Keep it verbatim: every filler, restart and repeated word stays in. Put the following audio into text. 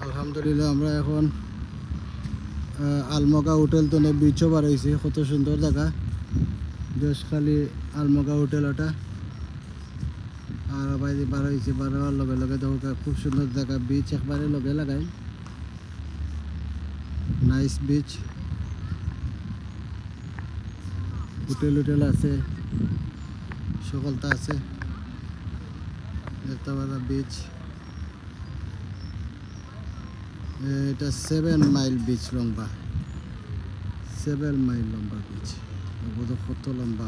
আলহামদুলিল্লাহ, আমরা এখন আহ, আলমগা হোটেল তো বিচও বার হয়েছি। কত সুন্দর জায়গা, দেশখালি আলমগা হোটেল ওটা। আর ভাই বার হয়েছে, বার হওয়ার লগে লগে দেখো খুব সুন্দর জায়গা, বিচ একবারে লগে লাগাই। নাইস বিচ, হোটেল হোটেল আছে, সকলতা আছে। দেখতে পারা বিচ, এটা সেভেন মাইল বিচ লম্বা, সেভেন মাইল লম্বা বিচ। বুঝো কত লম্বা।